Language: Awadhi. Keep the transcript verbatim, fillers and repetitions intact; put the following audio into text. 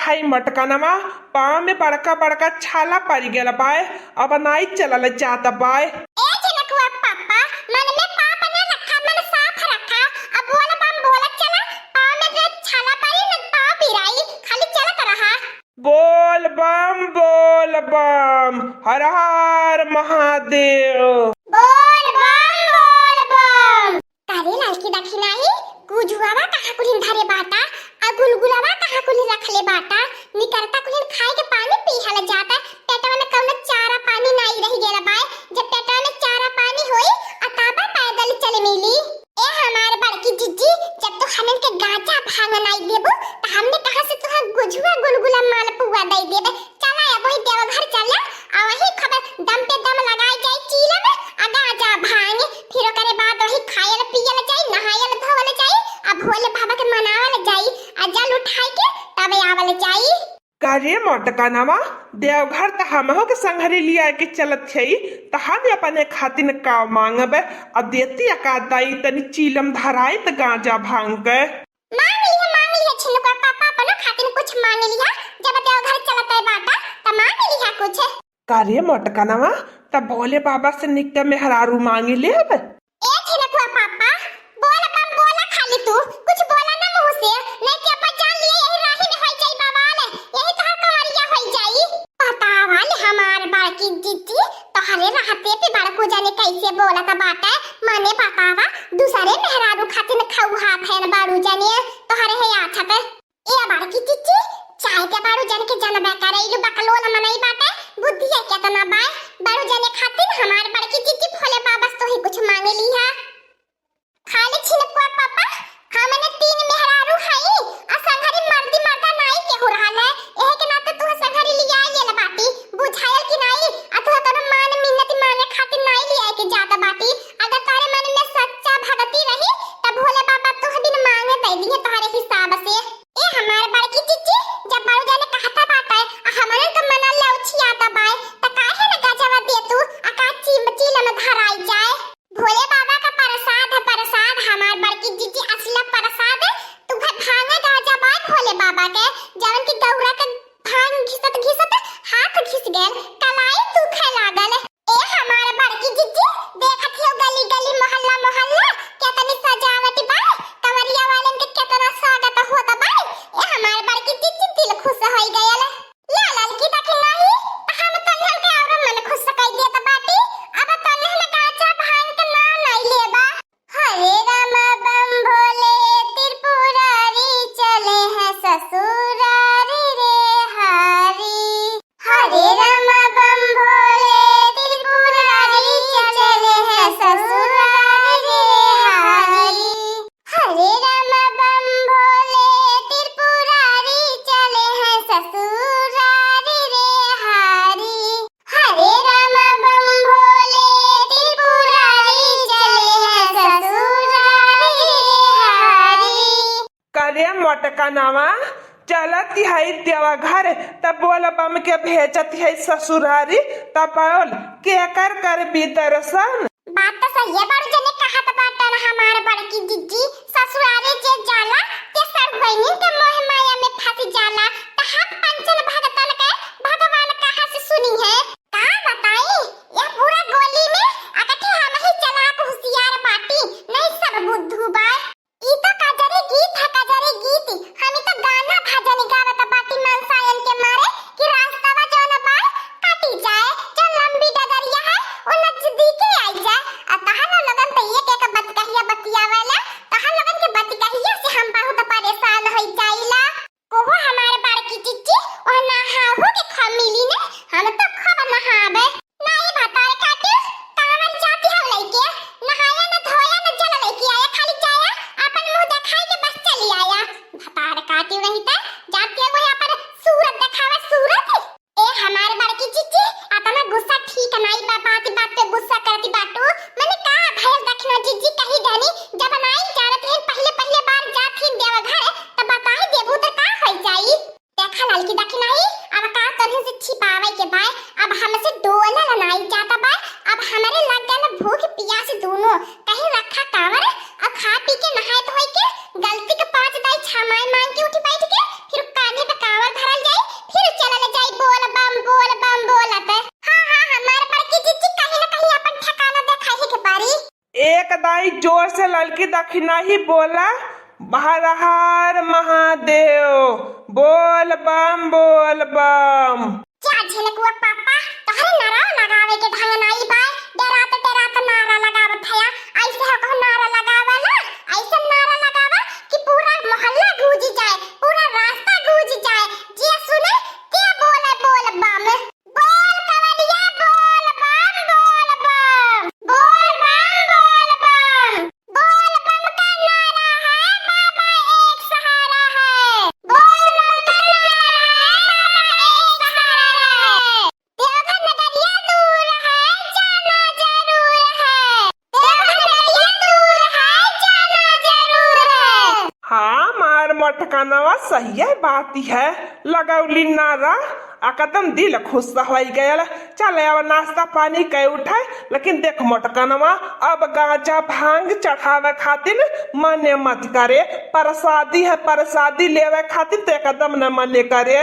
आई मटकनवा, पाँव में बड़का बड़का छाला परि गयल बाय, अब नाई चलल जात बाय। ए झिनकुआ पापा, मन में पाप ना रखा, मन साफ रखा। अब बोल बम बोलत चला, पाँव में जे छाला परी न पाँव पिराई, खाली चलत रहा। बोल बम बोल बम, हर हर महादेव। बोल बम बोल बम। का रे ललकी दखिनाही, गुझुआवा कहाँ कुलिन धरे बाटा, आ गुलगुलावा कहाँ कुलिन रखले बाटा? निकरता कुलिन खाए के पानी पीहल जाता, पेटवा में कउनो चारा पानी नाई रहि गयल बाय। जब पेटवा में चारा पानी होई, आ तब पैदल चले मिली। ए हमार बड़की जिज्जी, जब तू हमन के गांजा भांग नाई देबू, त हमने कहाँ से तुहा गुझुआ गुलगुला मालपुआ दे देबे? चला, अब वही देवघर चला, आ वही खबर दम पे दम लगाए जाई चीलम, आ गांजा भांग, फिर ओकरे बाद वही खायल पियल जाई, नहायल धोवल जाई, आ भोले बाबा के मनावल जाई, आ जल उठाई के तब आवल जाई। का रे मोटकनवा, देवघर त हमहू के संघरी लिया के चलत हई, त हम अपने खातिन का मांगबे, आ देती अका दाई तनी चीलम धराई त गांजा भांग के। मांग लिहा, मांग लिहा छिनुका पापा, अपनो खातिन कुछ मांग लिहा। जब देवघर चलत है बाटा, त मांग लिहा कुछ। का रे मोटकनवा, त भोले बाबा से निक के मेहरारू मांगी लेब। ए छिनुका पापा, बोल बम बोला खाली तू, कुछ बोला ना मुंह से, नहीं कि अपन जान लिए यही राही में होई जाई बवाल, यही तोहर कंवरिया होई जाई। बतावा ले हमार बड़की जिज्जी, तोहरे रहते पे बड़कू जाने कैसे बोलत बाटे, माने बतावा, दूसरे मेहरारू खातिन खौहा फैन बाड़ू जाने, तोहरे है आछत। ए बड़की जिज्जी, चाय के बाड़ू जन के जनबे करे, इलु बकलोल मनई बाटे, बुद्धिया केतना बाय, बाड़ू जने खातिन हमार बड़की जिज्जी भोले बाबा से तोही कुछ मांगे लिहा। खाली छिनपुआ पापा, हमने तीन मेहरारू हई, आ संघरी मर्दी मर्दा नाई केहू रहल है, एहे के नाते तुह संघरी लिया आइल बाटी, बुझायल कि नाई, आ तुह तोर मान मिन्नत माने खातिर नाई लिया के जात बाटी। अगर तोरे मन में सच्चा भक्ति रही, त भोले बाबा तुह बिन मांगे दे दिए तोहरे हिसाब से। ए हमार बड़की जिज्जी, जब बाबू जाने कहता बाटे, आ हमरन के मनल ले उछियाता बाय, त काहे न गजवा दे तू, आ का चीम-, चीलम धराई जाए। भोले बाबा का प्रसाद है, प्रसाद हमार बड़की जिज्जी, असला प्रसाद। तू है भांगे गाजा बाय भोले बाबा के, जवन की गौरा के भांग घिसत घिसत हाथ घिस गयल, कलाई दुखे लागल। ए हमार बड़की जिज्जी, देखत हो गली गली मोहल्ला मोहल्ला केतनी सजावट बा, कंवरिया वालन के केतना स्वागत होत बा। ए हमार बड़की जिज्जी, दिल खुश होई गयल। ला ललकी दखिनाही, त हम तोहन के और मन खुश कई देत बाटी। अब तोहन गाजा भांग के नाम नाई लेबा। हरे राम बम भोले त्रिपुरारी, चले हैं ससुरारी रे हारी। हरे राम बम भोले त्रिपुरारी, चले हैं ससुरारी रे हारी। हरे राम बम भोले त्रिपुरारी, चले हैं ससुरारी रे हारी। हरे राम बम भोले त्रिपुरारी, चले हैं ससुरारी रे हारी। करे मोटकनवा, चलत हई देवघर, त बोल बम के भेजत हई ससुरारी, त बोल केकर करबी दर्शन? बात त सहिए बाड़ू जने कहत बाटन हमार बड़की जिज्जी, ससुरारे जे जाला, ते सरहुइनिन के मोह माया में फंस जाला, त हम पंचन भगतन के भगवान कहाँ से सुनी है? का बताई, यह पूरा गोली में अकठे हम ही चालाक होशियार बाटी, नहीं सब बुद्धू बाय। ई तो कजरी गीत है, कजरी गीत। हम ई तो गाना भजन गावत बाटी मनसायन के मारे कि रास्तावा जौन बा कटी जाए, जौन लंबी डगरिया है वो नजदीके आई जाए। आ तहन लोगन तो एक एक बतकहिया बतियावेला, तहन लोगन के बतकहिया से हम बहुत परेशान होई जाइला। कोहो हमार बड़की जिज्जी, ओह नहाहू के खूब मिली ने, हम तो खूब नहाबे। नाई भतार काटियो, कांवर जाति हव लइके, नहाया न धोया न जल लइके आया, खाली जाया, आपन मुंह देखाई के बस चली आया। भतार काटियो नहीं त, जाति है वही आपन सूरत देखावा, सूरत। ए हमार बड़की जिज्जी, अतना गुस्सा ठीक नाई बा, बात बात पे गुस्सा करती बाटू। मने का भयल दखिना जिज्जी कही जानी, जब नाई जानत ही पहिले पहिले बार जात ही देवघर, त बताई देबू त का होई जाई? देखा ललकी दखिनाही, अब का तोहन से छिपावे के बाय, अब हमसे डोलल नाई जाता बाय, अब हमरे लग गल भूख पियास दूनो, कहीं रखा कांवर, अब खा पी के नहाए धोए के, गलती के पाँच दाई छमाई मांग के उठी बैठ के, फिर कान्हे पे कांवर धरल दाई, जोर से ललकी दखिनही बोला, हर हर महादेव, बोल बम, बोल बम। जा झिनकुआ पापा, तोहरे नारा लगावे के ढंग नाई बाय, डेरात डेरात नारा लगावत हया। ऐसे हो कहूँ नारा लगावा ना, ऐसे नारा लगावा कि पूरा मोहल्ला गूंज जाए, पूरा रास्ता गूंज जाए। जे सुने ते बोले बोल बम। बोल कवरिया बोल बम, बोल बम, बोल बम, बोल बम। बोल बम का नारा है, बाबा एक सहारा है। बोल बम का नारा है, बाबा एक सहारा है। देवघर नगरिया दूर है, जाना जरूर है। देवघर नगरिया दूर है, जाना जरूर है। हाँ, हमार मोटकनवा सही है, बात है, लगौली नारा, एकदम दिल खुश होइ गयल। चल, अब नाश्ता पानी कै उठे, लेकिन देख मोटकनवा, अब गांजा भांग चढ़ावे खातिर मने मत करे, प्रसादी है, प्रसादी लेवे खातिर तो एकदम न मने करे।